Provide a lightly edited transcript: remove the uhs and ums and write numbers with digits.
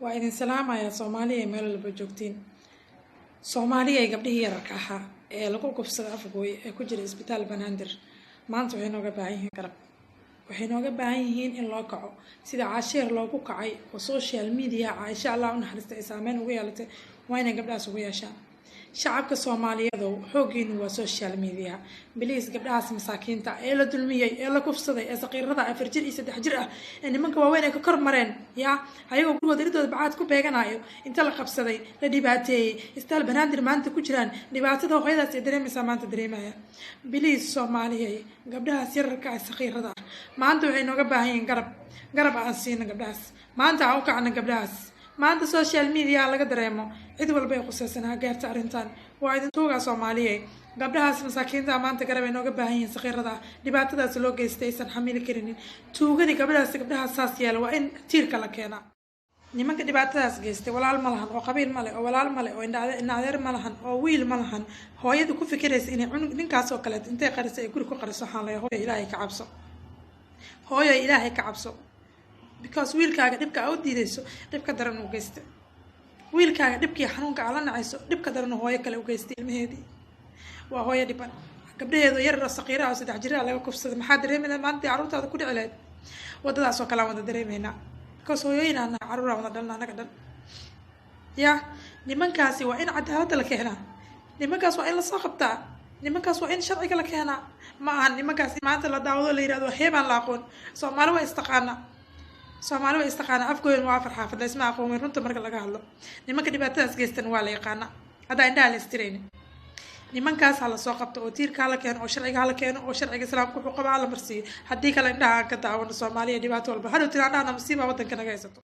Waa idin salaamayaa Soomaaliya meel walba joogtiin. Soomaaliya gabdhihii yararka ahaa ee lagu gubsaday Afgooye ee ku jira isbitaal Banaadir maanta waxay nooga baahan yihiin garab. Waxay nooga baahan yihiin in loo kaco sida casheer loogu kacay oo social media Caaisha Allah u naxariista ay saameyn ugu yeelatay, waa inay gabdhahaas ugu yeeshaan. Shacabka Soomaaliyeed xooggiinu waa social media. Please, gabdhahaas masaakiinta ee la dulmiyey, ee la kufsaday, ee saqiirada 4 jir iyo 3 jir ah, ee nimanka waaweyn ay ka kor mareen, yaa ayagoo gurigooda iridooda bacaad ku beeganayo, inta la qabsaday, la dhibaateeyey, isbitaal Banaadir maanta ku jiraan, dhibaatada hooyadaas ay dareemaysaa maanta dareemaya. Please Soomaaliyey, gabdhahaas yararka ah, saqiirada ah, maanta waxay nooga baahan yihiin garab. Garab aan siino gabdhahaas maanta, aan u kacno gabdhahaas maanta. Social media laga dareemo, cid walba ay khusaysan ha gaarta arrintan. Waa idin tuugaa Soomaaliye, gabdhahaas masaakiinta maanta garab ay nooga baahan yihiin, saqiirada ah, dhibaatadaas loo geystay aysan xamili karinin. Tuugadii gabdhahaas, gabdhahaas saas yeela, waa in tiirka la keenaa. Nimanka dhibaatadaas geystay walaal ma lahan, oo qabiil ma leh, oo walaal ma leh, oo indhadeer ma lahan, oo wiil ma lahan. Hooyada ku fikiraysa inay cunug ninkaas oo kaleeto intay qarisay ay guri ku qariso, waxaan leeyahay: hooyo, Ilaahay ka cabso. Hooyo, Ilaahay ka cabso, because wiilkaaga dhibka aa u diidayso dhibka daran uu geystay. Wiilkaaga dhibkii xanuunka aa la nacayso, dhibka daran uu hooyo kale u geystay ilmaheedii. Waa hooyo dhiban, gabdhaheedu yar saqiiraha oo 3 jiraha laga kufsaday. Maxaa dareemi lahayd maalintii carruurtaada ku dhici lahayd waddadaas oo kale? Aan wada dareemeynaa, because hooyooyin aan nahay, carruur aan wada dhalna annaga dhan. Ya nimankaasi waa in cadaaladda la keenaa. Nimankaas waa in lasoo qabtaa. Nimankaas waa in sharciga la keenaa. Ma ahan nimankaas maanta la daawado, la yihahdo heebaan la aqoon. Soomaali waa istaqaana, Soomaali waa istaqaana. Afgooyan waa afar xaafad, la isma aqoon weyn. Runta marka laga hadlo, nimanka dhibaatadaas geystan waa la yaqaana, haddaa indhaha la istirayni. Nimankaas ha lasoo qabto, oo tiirka hala keeno, oo sharciga hala keeno, oo sharciga Islaamka wuxuu qaba hala marsiiyo. Haddii kale indhaha aan ka daawano Soomaaliya dhibaato walba hadhow tiraan dhahna masiiba waddanka naga haysato.